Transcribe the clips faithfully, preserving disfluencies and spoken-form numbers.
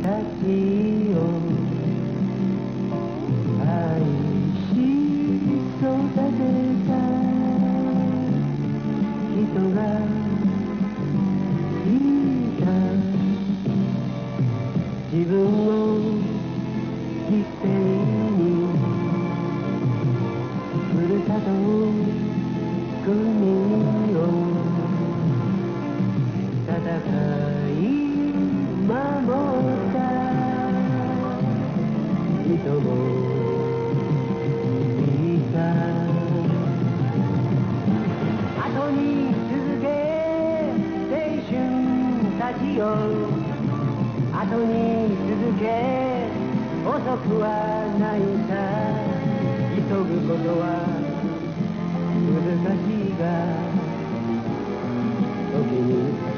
たちを愛し育てた人がいた。自分の人生にふるさとを国を戦い守った人もいた。後に続け、青春たちよ。後に続け、遅くはないさ。急ぐことは難しいが、時に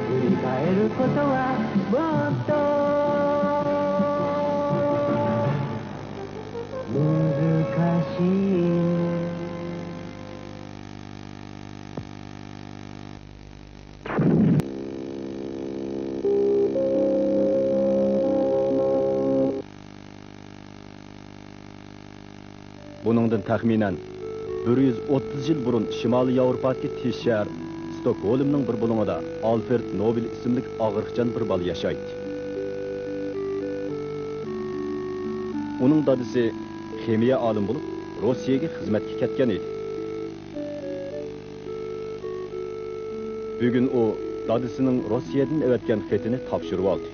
振り返ることはもっと難しい。 بۇنىڭدىن تەخمىنەن بىر يۈز ئوتتۇز يىل بۇرۇن شىمالىي ياۋروپادىكى تېز شەھەر ستوكھولمنىڭ بىر بۇلۇڭىدا ئالفرېد نوبېل ئىسىملىك ئاغرىقچان بىر بالا ياشايتتى. ئۇنىڭ دادىسى خىمىيە ئالىمى بولۇپ، روسىيەگە خىزمەتكە كەتكەن ئىدى. بۈگۈن ئۇ دادىسىنىڭ روسىيەدىن ئەۋەتكەن خېتىنى تاپشۇرۇۋالدى.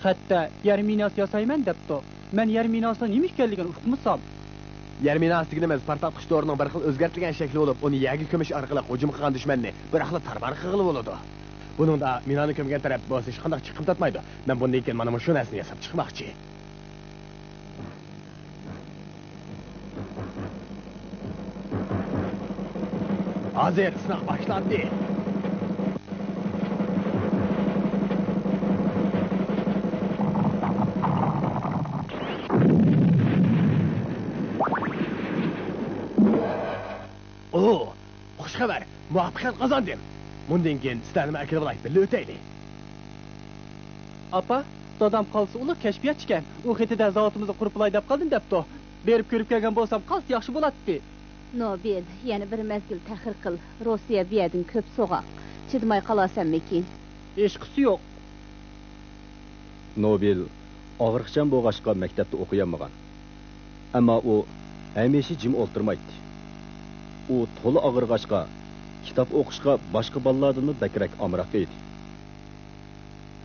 خەتتە يەر مىناسى ياسايمەن دەپتۇ. مەن يەر مىناسىنىڭ نېمە ئىكەنلىكىنى ئۇقمىسام. يەر مىناسى دېگىنىمىز پارتلاتقۇچ دورىنىڭ بىر خىل ئۆزگەرتىلگەن شەكلى بولۇپ، ئۇنى يەرگە كۆمۈش ئارقىلىق ھۇجۇم قىلغان دۈشمەننى بىراقلا تارمار قىلغىلى بولىدۇ. بۇنىڭدا مىنانى كۆمگەن تەرەپ بولسا ھېچقانداق چىقىم تارتمايدۇ. مەن بۇندىن كېيىن مانا مۇشۇ نەرسىنى ياساپ چىقماقچى. ھازىر سىناق باشلاندى. ئوھ، خۇش خەۋەر، مۇۋەپپەقىيەت قازاندىم. بۇندىن كېيىن سىلەرنىمۇ ئەكىرىۋالاي، بىللە ئۆتەيلى. ئاپا، دادام قالتىس ئۇلۇغ كەشپىياتچىكەن. ئۇ خېتىدە زاۋۇتىمىزنى قۇرۇپ بولاي دەپ قالدىم دەپتۇ. بېرىپ كۆرۈپ كەلگەن بولسام قالتىس ياخشى بولاتتى. نوبېل، يەنە بىر مەزگىل تەخىر قىل. روسىيە بۇ يەردىن كۆپ سوغۇق. چىدىماي قالارسەنمىكىن؟ ھېچقىسى يوق. نوبېل ئاغرىقچان بولغاچقا مەكتەپتە ئوقۇيالمىغان. ئەمما ئۇ ھەمىشە جىم ئولتۇرمايتتى. ئۇ تولا ئاغرىغاچقا، كىتاب ئوقۇشقا باشقا بالىلاردىنمۇ بەكرەك ئامراق ئىدى.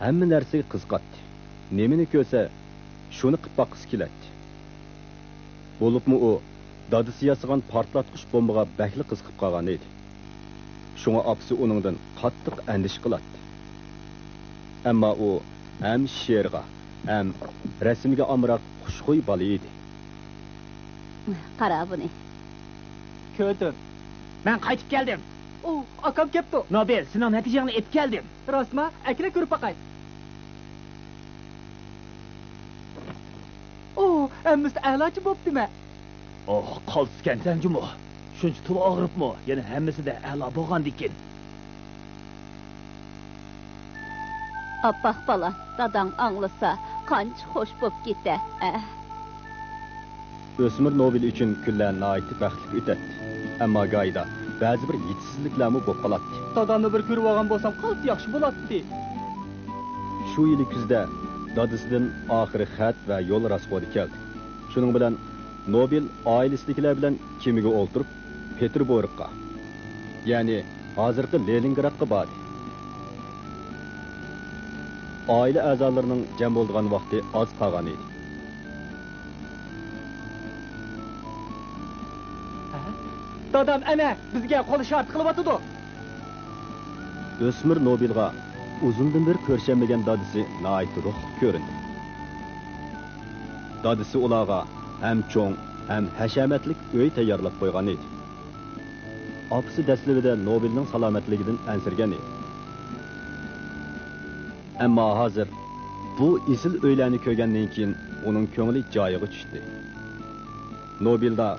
ھەممە نەرسىگە قىزىقاتتى. نېمىنى كۆرسە، شۇنى قىلىپ باققۇسى كېلەتتى. بولۇپمۇ ئۇ دادىسى ياسىغان پارتلاتقۇچ بومبىغا بەكلا قىزىقىپ قالغان ئىدى. شۇڭا ئاپىسى ئۇنىڭدىن قاتتىق ئەندىشە قىلاتتى. ئەمما ئۇ ھەم شېئىرغا، ھەم رەسىمگە ئامراق خۇشخۇي بالا ئىدى. قارا بۇنى. كۆردۈم. مەن قايتىپ كەلدىم. ئۇ، ئاكام كەپتۇ. نوبېل، سېنىڭ نەتىجەڭنى ئېلىپ كەلدىم. راستما؟ ئەكىرە كۆرۈپ باقاي. ئۇ، ھەممىسى ئەلاچە بوپتىمە. ئوھ، قالتىسكەنسەن جۇمۇ. شۇنچە تولا ئاغرىپمۇ، يەنە ھەممىسىدە ئەلا بولغاندىكىن. ئاپئاق بالام، داداڭ ئاڭلىسا، قانچە خوش بوپ كېتە، ھە؟ ئۆسمۈر نوبېل ئۈچۈن كۈنلەر ناھايىتى بەختلىك ئۆتەتتى. ئەمما گاھىدا بەزى بىر يېتىشسىزلىكلەرمۇ بولۇپ قالاتتى. دادامنى بىر كۆرۈۋالغان بولسام قالتىس ياخشى بولاتتى. شۇ يىلى كۈزدە دادىسىدىن ئاخىرى خەت ۋە يول راسخودا كەلدى. شۇنىڭ بىلەن نوبېل ئائىلىسىدىكىلەر بىلەن كېمىگە ئولتۇرۇپ، پېتېربۇرگقا، يەنى ھازىرقى لېنىنگرادقا باردى. ئائىلە ئەزالىرىنىڭ جەم بولىدىغان ۋاقتى ئاز قالغان ئىدى. دادام ئەنە بىزگە قول ئىشارىتى قىلىۋاتىدۇ. ئۆسمۈر نوبېلغا ئۇزۇندىن بېرى كۆرۈشەلمىگەن دادىسى ناھايىتى روھلۇق كۆرۈندى. دادىسى ئۇلارغا ھەم چوڭ، ھەم ھەشەمەتلىك ئۆي تەييارلاپ قويغان ئىدى. ئاپىسى دەسلىپىدە نوبېلنىڭ سالامەتلىكىدىن ئەنسىرىگەن ئىدى. ئەمما ھازىر بۇ ئېسىل ئۆيلەرنى كۆرگەندىن كېيىن ئۇنىڭ كۆڭلى جايىغا چۈشتى. نوبېلدا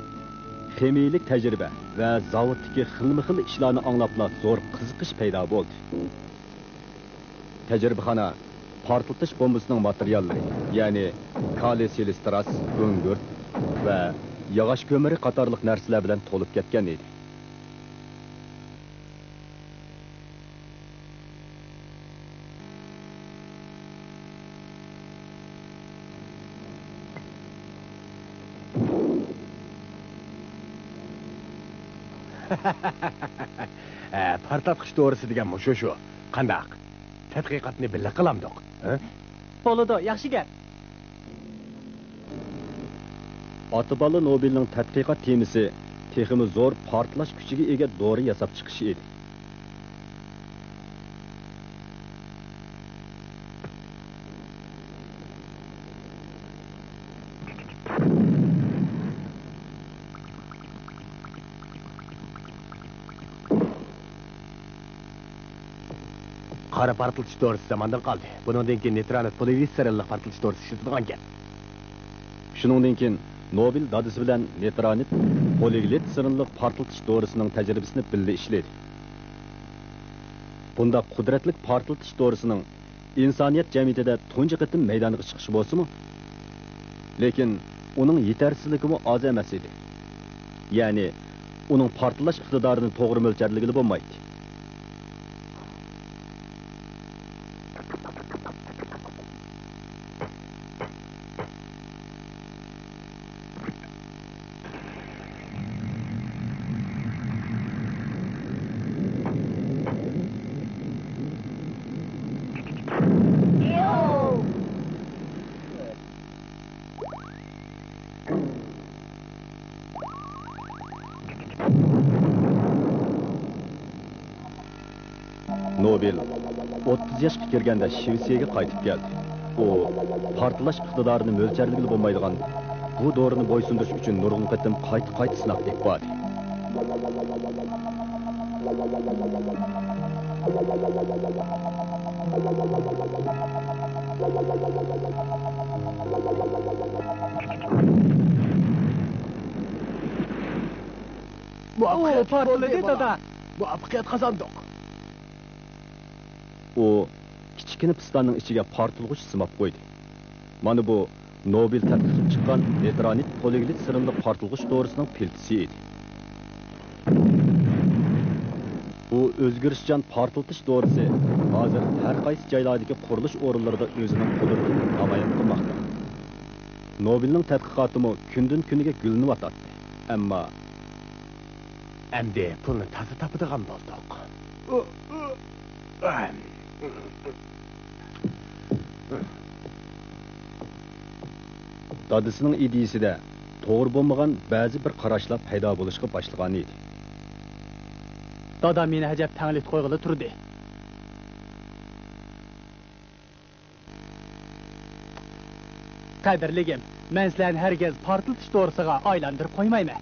خىمىيىلىك تەجرىبە ۋە زاۋۇتتىكى خىلمۇ خىل ئىشلارنى ئاڭلاپلا زور قىزىقىش پەيدا بولدى. تەجرىبىخانا پارتلىتىش بومبىسىنىڭ ماتېرىياللىرى، يەنى كالىي سىلىستراس، گۈڭگۈرت ۋە ياغاچ كۆمۈرى قاتارلىق نەرسىلەر بىلەن تولۇپ كەتكەن ئىدى. ھە، پارتلاتقۇچ دورىسى دېگەن مۇشۇ شۇ. قانداق؟ تەتقىقاتنى بىللە قىلامدۇق، ھە؟ بولىدۇ، ياخشى گەپ. ئاتا-بالا نوبېلنىڭ تەتقىقات تېمىسى تېخىمۇ زور پارتلاش كۈچىگە ئىگە دورا ياساپ چىقىش ئىدى. قارا پارتلىتىش دورىسى زاماندىن قالدى. بۇنىڭدىن كېيىن نېيترانىت پولىگلىتسېرىنلىق پارتلىتىش دورىسى ئىشلىتىدىغانكەن. شۇنىڭدىن كېيىن نوبېل دادىسى بىلەن نېيترانىت پولىگلىتسېرىنلىق پارتلىتىش دورىسىنىڭ تەجرىبىسىنى بىللە ئىشلىدى. بۇنداق قۇدرەتلىك پارتلىتىش دورىسىنىڭ ئىنسانىيەت جەمئىيىتىدە تۇنجى قېتىم مەيدانغا چىقىشى بولسىمۇ، لېكىن ئۇنىڭ يېتەرسىزلىكىمۇ ئاز ئەمەس ئىدى. يەنى، ئۇنىڭ پارتلاش ئىقتىدارىنى توغرا مۆلچەرلىگىلى بولمايتتى. نوبېل ئوتتۇز ياشقا كىرگەندە شىۋېتسىيەگە قايتىپ كەلدى. ئۇ پارتلاش ئىقتىدارىنى مۆلچەرلىگىلى بولمايدىغان بۇ دورىنى بويسۇندۇرۇش ئۈچۈن نۇرغۇن قېتىم قايتا-قايتا سىناق ئېلىپ باردى. مۇۋەپپەقىيەتلىك بولدى، بالا. مۇۋەپپەقىيەت قازاندۇق. ئۇ كىچىككىنە پىستاننىڭ ئىچىگە پارتلىغۇچ سىماپ قويدى. مانا بۇ نوبېل تەتقىق قىلىپ چىققان نېيترانىت پولىگلىت سىرىملىق پارتلىغۇچ دورىسىنىڭ پىلتىسى ئىدى. بۇ ئۆزگىرىشچان پارتلىتىش دورىسى ھازىر ھەر قايسى جايلاردىكى قۇرۇلۇش ئورۇنلىرىدا ئۆزىنىڭ قۇدرىتىنى نامايان قىلماقتا. نوبېلنىڭ تەتقىقاتىمۇ كۈندىن-كۈنگە گۈللىنىۋاتاتتى. ئەمما ئەمدى پۇلنى تازا تاپىدىغان بولدۇق. دادىسىنىڭ ئىدىيىسىدە توغرا بولمىغان بەزى بىر قاراشلار پەيدا بولۇشقا باشلىغان ئىدى. دادا مېنى ئەجەب تەڭلىتىپ قويغىلى تۇردى. قەدىرلىكىم، مەن سىلەرنى ھەرگىز پارتلىتىش دورىسىغا ئايلاندۇرۇپ قويمايمەن.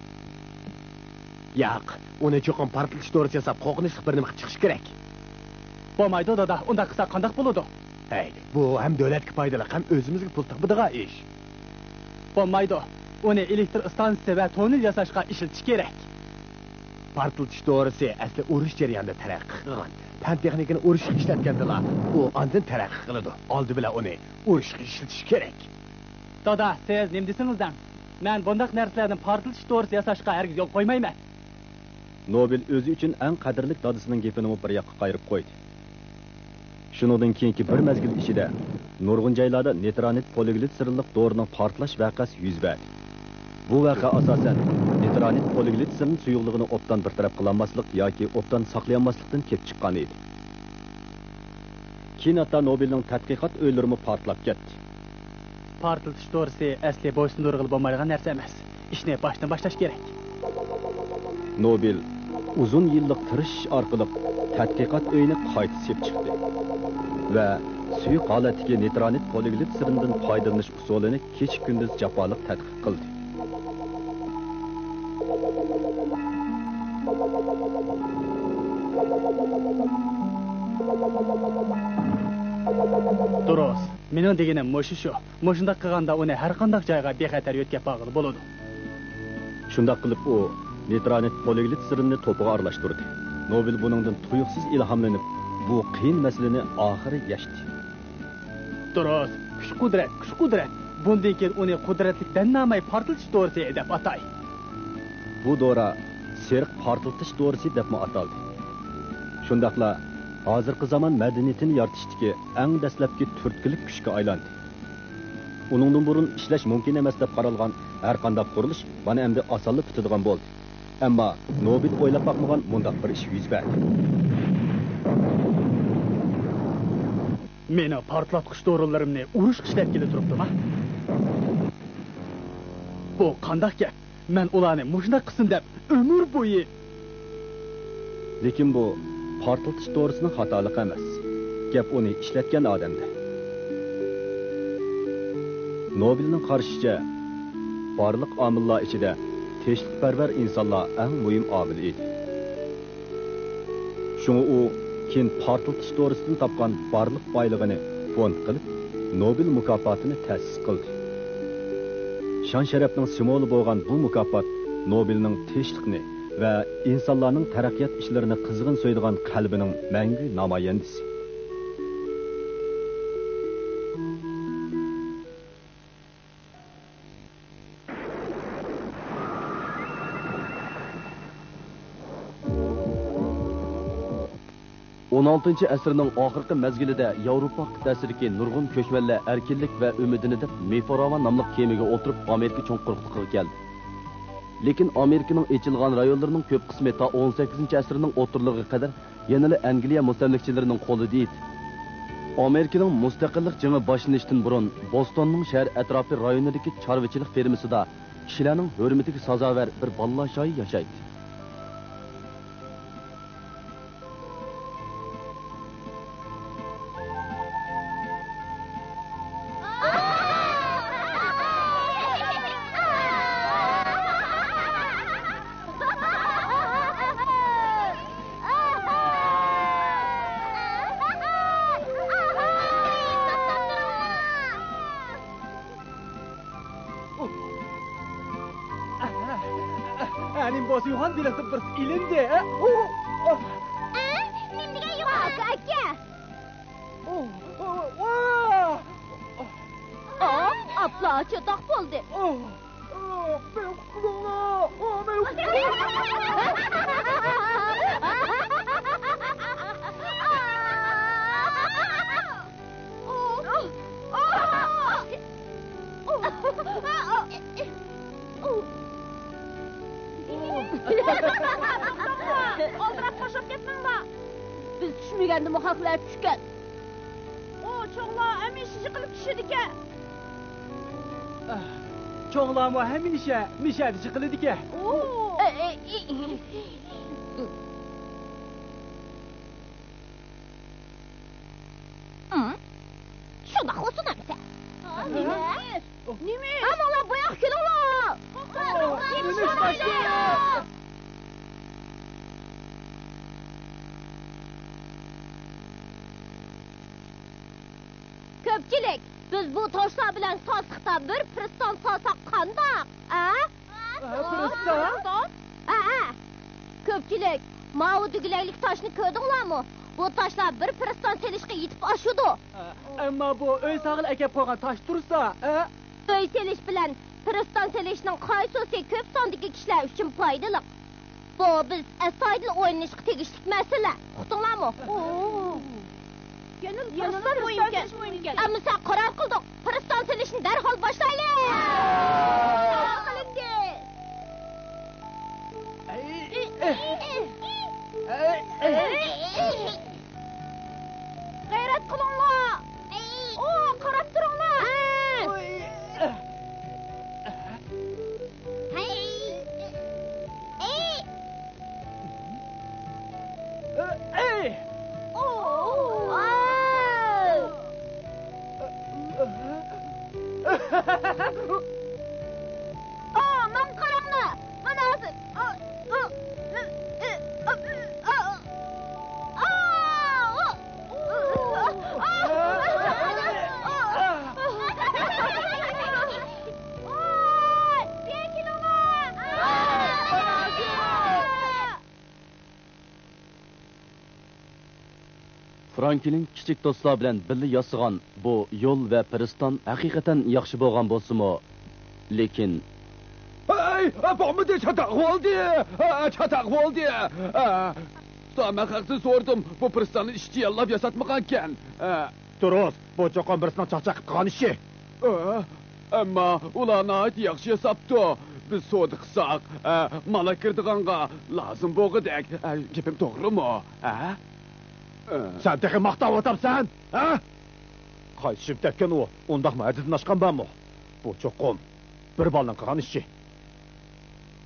ياق، ئۇنى چوقۇم پارتلىتىش دورىسى ياساپ، قورقۇنچلۇق بىر نېمە قىلىپ چىقىش كېرەك. بولمايدۇ، دادا، ئۇنداق قىلساق قانداق بولىدۇ؟ ھەي، بۇ ھەم دۆلەتكە پايدىلىق، ھەم ئۆزىمىزگە پۇل تاپىدىغان ئىش. بولمايدۇ، ئۇنى ئېلېكتر ئىستانسىسى ۋە توننېل ياساشقا ئىشلىتىش كېرەك. پارتلىتىش دورىسى ئەسلى ئۇرۇش جەريانىدا تەرەققىي قىلغان. پەن تېخنىكىنى ئۇرۇشقا ئىشلەتكەندىلا، ئۇ ئاندىن تەرەققىي قىلىدۇ. ئالدى بىلەن ئۇنى ئۇرۇشقا ئىشلىتىش كېرەك. دادا، سىز نېمە دېسىڭىز دەڭ، مەن بۇنداق نەرسىلەرنى پارتلىتىش دورىسى ياساشقا ھەرگىز يول قويمايمەن. نوبېل ئۆزى ئۈچۈن ئەڭ قەدىرلىك دادىسىنىڭ گېپىنىمۇ بىر ياققا قايرىپ قويدى. شۇنىڭدىن كېيىنكى بىر مەزگىل ئىچىدە نۇرغۇن جايلاردا نېيترانىت پولىگلىتسېرىنلىق دورىنىڭ پارتلاش ۋەقەسى يۈز بەردى. بۇ ۋەقە ئاساسەن نېيترانىت پولىگلىتسېرىن سۇيۇقلۇقىنى ئوبدان بىر تەرەپ قىلالماسلىق ياكى ئوبدان ساقلىيالماسلىقتىن كېلىپ چىققان ئىدى. كېيىن ھەتتا نوبېلنىڭ تەتقىقات ئۆيلىرىمۇ پارتلاپ كەتتى. پارتلىتىش دورىسى ئەسلى بويسۇندۇرغىلى بولمايدىغان نەرسە ئەمەس. ئىشنى باشتىن باشلاش كېرەك. نوبېل ئۇزۇن يىللىق تىرىشىش ئارقىلىق تەتقىقات ئۆيىنى قايتا سېلىپ چىقتى ۋە سۇيۇق ھالەتتىكى نېيترانىت پولىگلىتسېرىندىن پايدىلىنىش ئۇسۇلىنى كېچە-كۈندۈز جاپالىق تەتقىق قىلدى. دۇرۇس. مېنىڭ دېگىنىم مۇشۇ شۇ. مۇشۇنداق قىلغاندا ئۇنى ھەر قانداق جايغا بىخەتەر يۆتكەپ بارغىلى بولىدۇ. شۇنداق قىلىپ ئۇ نېيترانىت پولىگلىتسېرىننى توپىغا ئارىلاشتۇردى. نوبېل بۇنىڭدىن تۇيۇقسىز ئىلھاملىنىپ، بۇ قىيىن مەسىلىنى ئاخىرى يەشتى. دۇرۇس، كۈچ-قۇدرەت، كۈچ-قۇدرەت. بۇندىن كېيىن ئۇنى قۇدرەتلىك دەننامەي پارتلىتىش دورىسى دەپ ئاتاي. بۇ دورا سېرىق پارتلىتىش دورىسى دەپمۇ ئاتالدى. شۇنداقلا ھازىرقى زامان مەدەنىيىتىنى يارىتىشتىكى ئەڭ دەسلەپكى تۈرتكىلىك كۈچكە ئايلاندى. ئۇنىڭدىن بۇرۇن ئىشلەش مۇمكىن ئەمەس دەپ قارالغان ھەرقانداق قۇرۇلۇش مانا ئەمدى ئاسانلا پۈتىدىغان بولدى. ئەمما نوبېل ئويلاپ باقمىغان مۇنداق بىر ئىش يۈز بەردى. مېنىڭ پارتلاتقۇچ دورىلىرىمنى ئۇرۇشقا ئىشلەتكىلى تۇرۇپتىما؟ بۇ قانداق گەپ؟ مەن ئۇلارنى مۇشۇنداق قىلسۇن دەپ ئۆمۈر بويى. لېكىن بۇ پارتلىتىش دورىسىنىڭ خاتالىقى ئەمەس. گەپ ئۇنى ئىشلەتكەن ئادەمدە. نوبېلنىڭ قارىشىچە، بارلىق ئامىللار ئىچىدە تىنچلىقپەرۋەر ئىنسانلار ئەڭ مۇھىم ئامىل ئىدى. شۇڭا ئۇ كېيىن پارتلىتىش دورىسىدىن تاپقان بارلىق بايلىقىنى فوند قىلىپ، نوبېل مۇكاپاتىنى تەسىس قىلدى. شان-شەرەپنىڭ سىمۋولى بولغان بۇ مۇكاپات نوبېلنىڭ تىنچلىقنى ۋە ئىنسانلارنىڭ تەرەققىيات ئىشلىرىنى قىزغىن سۆيىدىغان قەلبىنىڭ مەڭگۈ نامايەندىسى. ئون ئالتىنچى ئەسىرنىڭ ئاخىرقى مەزگىلىدە ياۋروپا قىتئەسىدىكى نۇرغۇن كۆچمەنلەر ئەركىنلىك ۋە ئۈمىدىنى دەپ مېفوراۋا ناملىق كېمىگە ئولتۇرۇپ ئامېرىكا چوڭ قۇرۇقلۇقىغا كەلدى. لېكىن ئامېرىكىنىڭ ئېچىلغان رايونلىرىنىڭ كۆپ قىسمى تا ئون سەككىزىنچى ئەسىرنىڭ ئوتتۇرىلىقىغا قەدەر يەنىلا ئەنگلىيە مۇستەملىكىچىلىرىنىڭ قولىدا ئىدى. ئامېرىكىنىڭ مۇستەقىللىق جېڭى باشلىنىشتىن بۇرۇن بوستوننىڭ شەھەر ئەتراپى رايونىدىكى چارۋىچىلىق فېرمىسىدا كىشىلەرنىڭ ھۆرمىتىگە سازاۋەر بىر بالىلار شايى ياشايتتى. ئەنىم بوسۇيغان بېلىقتىن بىرسى ئېلىندى. ئە، ئۇ، ئۇ. ئە، نېمە دېگەن يوغان؟ ئاكا، ئاكا. ئۇ، ئۇ، ئۇ. ئاپلا، چاتاق بولدى. ئۇ، ئۇ، مېنى قۇتقۇزۇڭلار. ئۇ، مېنى قۇتقۇزۇڭلار. ئالدىراپ توشۇپ كەتمەڭلار. بىز چۈشمىگەندىمۇ خەقلەر چۈشكەن. ئۇ چوڭلار ھەمىشە جىقىلىپ چۈشىدىكەن. چوڭلارمۇ ھەمىشە مىشەدە جىقىلىدىكەن. ئۇ. ئە، ئە، ئى، ئى. ھىم؟ شۇنداق بولسۇن ئەمىسە. نېمە؟ نېمە؟ ھەممىڭلار بۇ ياققا كېلىڭلار! نېمە ئىش باشلىدى؟ كۆپچىلىك، بىز بۇ تاشلار بىلەن ساسلىقتا بىر پىرىستان سالساق قانداق؟ ئە؟ پىرىستان؟ ئە، ئە. كۆپچىلىك، ماۋۇ دۈگىلەكلىك تاشنى كۆردۈڭلارمۇ؟ بۇ تاشلار بىر پىرىستان سېلىشقا يېتىپ ئاشىدۇ. ئەمما بۇ ئۆي ساغىلى ئەكەپ قويغان تاش تۇرسا، ئە؟ ئۆي سېلىش بىلەن پىرىستان سېلىشنىڭ قايسىسى كۆپ ساندىكى كىشىلەر ئۈچۈن پايدىلىق؟ بۇ بىز ئەستايىدىل ئويلىنىشقا تېگىشلىك مەسىلە. ئۇقتۇڭلارمۇ؟ يەنىلا پىرىستان مۇھىمكەن. ئەمىسە قارار قىلدۇق. پىرىستان سېلىشنى دەرھال باشلايلى. قىلىندى. غەيرەت قىلىڭلار. ئۇ، قاراپ تۇرۇڭلار. ئۇ، ماڭا قاراڭلار. مانا ھازىر. فرانكلىن كىچىك دوستلار بىلەن بىللە ياسىغان بۇ يول ۋە پىرىستان ھەقىقەتەن ياخشى بولغان بولسىمۇ، لېكىن ھەي، بولمىدى، چاتاق بولدى، چاتاق بولدى. ئە، مەن خەقتىن سورىدىم، بۇ پىرىستاننى ئىشچى ياللاپ ياساتمىغانىكەن. ئە، دۇرۇس، بۇ چوقۇم بىرسىنىڭ چاقچاق قىلىپ قىلغان ئىشى. ئە، ئەمما ئۇلار ناھايىتى ياخشى ياساپتۇ. بىز سودا قىلساق، ئە، مال ئەكىرىدىغانغا لازىم بولغۇدەك. ئە، گېپىم توغرىمۇ؟ ئە؟ ئە. سەن تېخى ماختاۋاتامسەن، ھە؟ قايسى شىم تەپكەن ئۇ؟ ئۇنداقمۇ ھەددىدىن ئاشقان بارمۇ؟ بۇ چوقۇم بىر بالىنىڭ قىلغان ئىشى.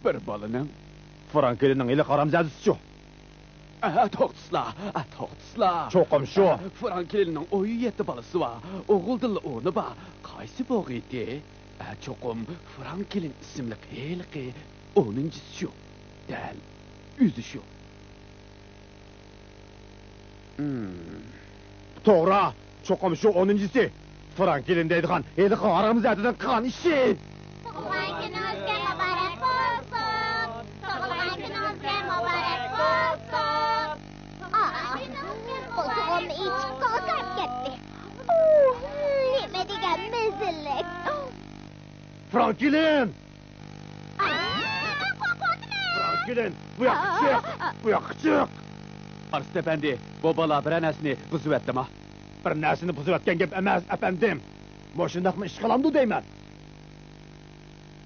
بىر بالىنىڭ؟ فرانكلىننىڭ ھېلىقى ھارامزادىسىچۇ؟ ئە، توختىسىلا، ئە، توختىسىلا. چوقۇم شۇ. ئە، فرانكلىننىڭ ئون يەتتە بالىسى بار. ئوغۇلدىنلا ئورنى بار. قايسى بوغىيتى؟ ئە، چوقۇم فرانكلىن ئىسىملىق ھېلىقى ئونىنچىسى شۇ. دەل ئۆزى شۇ. ھىم. توغرا، چوقۇم شۇ ئونىنچىسى. فرانكلىن دەيدىغان ھېلىقى ھارامزادىنىڭ قىلغان ئىشى. تۇغۇلغان كۈنىڭىزگە مۇبارەك بولسۇن! تۇغۇلغان كۈنىڭىزگە مۇبارەك بولسۇن! ئاھ، قولتۇغۇمنى ئېچىپ قالقان كەتتى. ئۇھ، نېمە دېگەن مەززىلىك! فرانكلىن! ئاھ، قورقۇۋاتىمەن! فرانكلىن، بۇ ياققا چىق! بۇ ياققا چىق! ئارسىت ئەپەندى، بۇ بالا بىرەر نەرسىنى بۇزۇۋەتتىما؟ بىر نەرسىنى بۇزۇۋەتكەن گەپ ئەمەس، ئەپەندىم. مۇشۇنداقمۇ ئىش قىلامدۇ دەيمەن.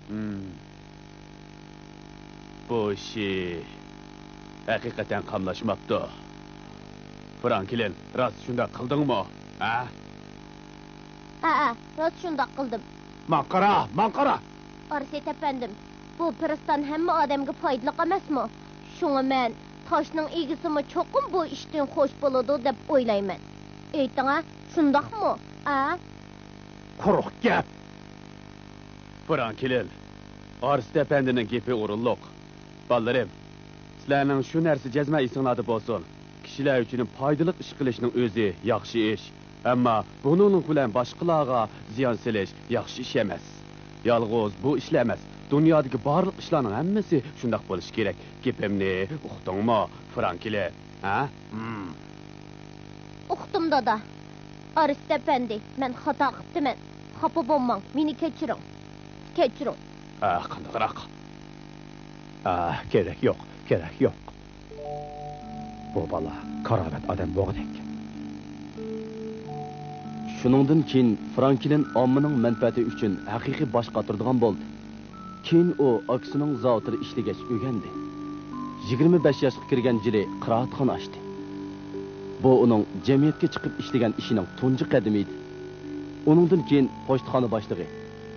ھىم. بۇ ئىشى ھەقىقەتەن قاملاشماپتۇ. فرانكلىن، راست شۇنداق قىلدىڭمۇ؟ ھە؟ ھەئە، راست شۇنداق قىلدىم. ماڭا قارا، ماڭا قارا! ئارسىت ئەپەندىم، بۇ پىرىستان ھەممە ئادەمگە پايدىلىق ئەمەسمۇ؟ شۇڭا مەن تاشنىڭ ئىگىسىمۇ چوقۇم بۇ ئىشتىن خوش بولىدۇ دەپ ئويلايمەن. ئېيتىڭە، شۇنداقمۇ؟ ئە؟ قۇرۇق گەپ! فرانكلىن، ئارسىت ئەپەندىنىڭ گېپى ئورۇنلۇق. بالىلىرىم، سىلەرنىڭ شۇ نەرسە جەزمەن ئېسىڭلاردا بولسۇن. كىشىلەر ئۈچۈن پايدىلىق ئىش قىلىشنىڭ ئۆزى ياخشى ئىش. ئەمما بۇنىڭلىق بىلەن باشقىلارغا زىيان سېلىش ياخشى ئىش ئەمەس. يالغۇز بۇ ئىشلا ئەمەس، دۇنيادىكى بارلىق ئىشلارنىڭ ھەممىسى شۇنداق بولۇشى كېرەك. گېپىمنى ئۇقتۇڭمۇ، فرانكلىن؟ ھە؟ ھىم. ئۇقتۇم، دادا. ئارسىت ئەپەندى، مەن خاتا قىپتىمەن. خاپا بولماڭ، مېنى كەچۈرۈڭ. كەچۈرۈڭ. ئا، قانداقراق؟ ئا، كېرەك يوق، كېرەك يوق. بۇ بالا كارامەت ئادەم بولغۇدەك. شۇنىڭدىن كېيىن فرانكلىن ئاممىنىڭ مەنپەئەتى ئۈچۈن ھەقىقىي باش قاتۇرىدىغان بولدى. كېيىن ئۇ ئاكىسىنىڭ زاۋۇتىدا ئىشلىگەچ ئۆگەندى. يىگىرمە بەش ياشقا كىرگەن يىلى قىرائەتخانا ئاچتى. بۇ ئۇنىڭ جەمئىيەتكە چىقىپ ئىشلىگەن ئىشىنىڭ تۇنجى قەدىمى ئىدى. ئۇنىڭدىن كېيىن پوچتىخانا باشلىقى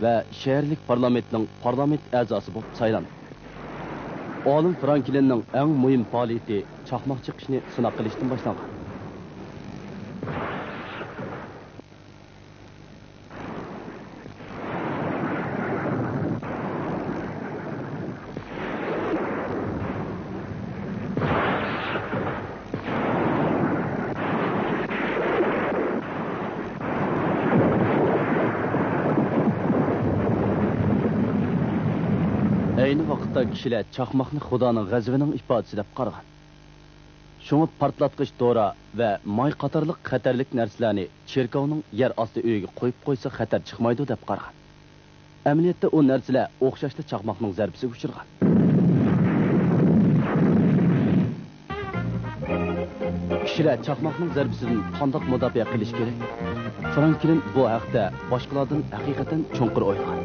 ۋە شەھەرلىك پارلامېنتنىڭ پارلامېنت ئەزاسى بولۇپ سايلاندى. ئالىم فرانكلىننىڭ ئەڭ مۇھىم پائالىيىتى چاقماق چېقىشنى سىناق قىلىشتىن باشلانغان. ئەينى ۋاقىتتا كىشىلەر چاقماقنى خۇدانىڭ غەزىپىنىڭ ئىپادىسى دەپ قارىغان. شۇڭا پارتلاتقۇچ دورا ۋە ماي قاتارلىق خەتەرلىك نەرسىلەرنى چېركاۋنىڭ يەر ئاستى ئۆيىگە قويۇپ قويسا خەتەر چىقمايدۇ دەپ قارىغان. ئەمەلىيەتتە ئۇ نەرسىلەر ئوخشاشلا چاقماقنىڭ زەربىسىگە ئۇچرىغان. كىشىلەر چاقماقنىڭ زەربىسىدىن قانداق مۇداپىئە قىلىش كېرەك؟ فرانكلىن بۇ ھەقتە باشقىلاردىن ھەقىقەتەن چوڭقۇر ئويلىغان.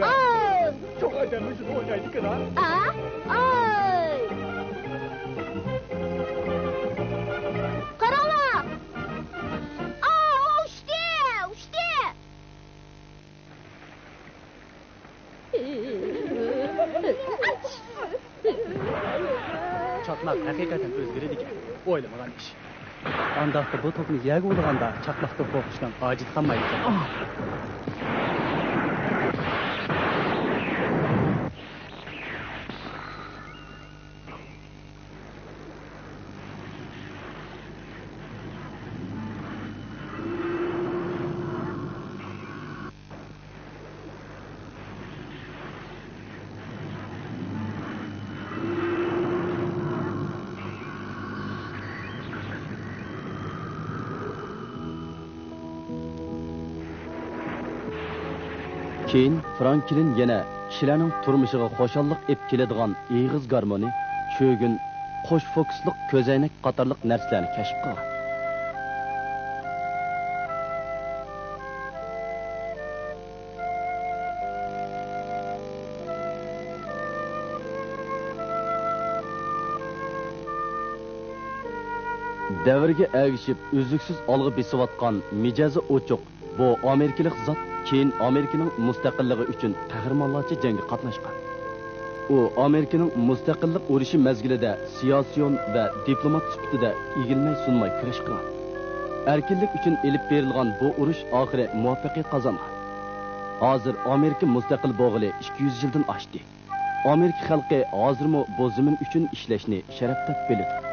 ئاي! شۇ ئادەممۇ شۇنى ئوينايدىكىنا؟ ئا؟ ئاي! قاراڭلار! ئا، ئۇچتى! ئۇچتى! چاقماق ھەقىقەتەن ئۆزگىرىدىكەن. ئويلىمىغان ئىش. ئانداقتا بۇ توپنى يەرگە ئۇرغاندا چاقماقتىن قورقۇشتىن ئاجىز قالمايدىكەن. كېيىن فرانكلىن يەنە كىشىلەرنىڭ تۇرمۇشىغا خۇشاللىق ئېلىپ كېلىدىغان ئېغىز گارمونى، چۆگۈن، قوش فوكۇسلۇق كۆزەينەك قاتارلىق نەرسىلەرنى كەشىپ قىلغان. دەۋرگە ئەگىشىپ ئۈزلۈكسىز ئالغا بېسىۋاتقان مىجەزى ئوچۇق بۇ ئامېرىكىلىق زات كېيىن ئامېرىكىنىڭ مۇستەقىللىقى ئۈچۈن قەھرىمانلارچە جەڭگە قاتناشقان. ئۇ ئامېرىكىنىڭ مۇستەقىللىق ئۇرۇشى مەزگىلىدە سىياسىيون ۋە دىپلومات سۈپىتىدە ئېگىلمەي سۇنماي كۈرەش قىلغان. ئەركىنلىك ئۈچۈن ئېلىپ بېرىلغان بۇ ئۇرۇش ئاخىرى مۇۋەپپەقىيەت قازانغان. ھازىر ئامېرىكا مۇستەقىل بولغىلى ئىككى يۈز يىلدىن ئاشتى. ئامېرىكا خەلقى ھازىرمۇ بۇ زېمىن ئۈچۈن ئىشلەشنى شەرەپ دەپ بىلىدۇ.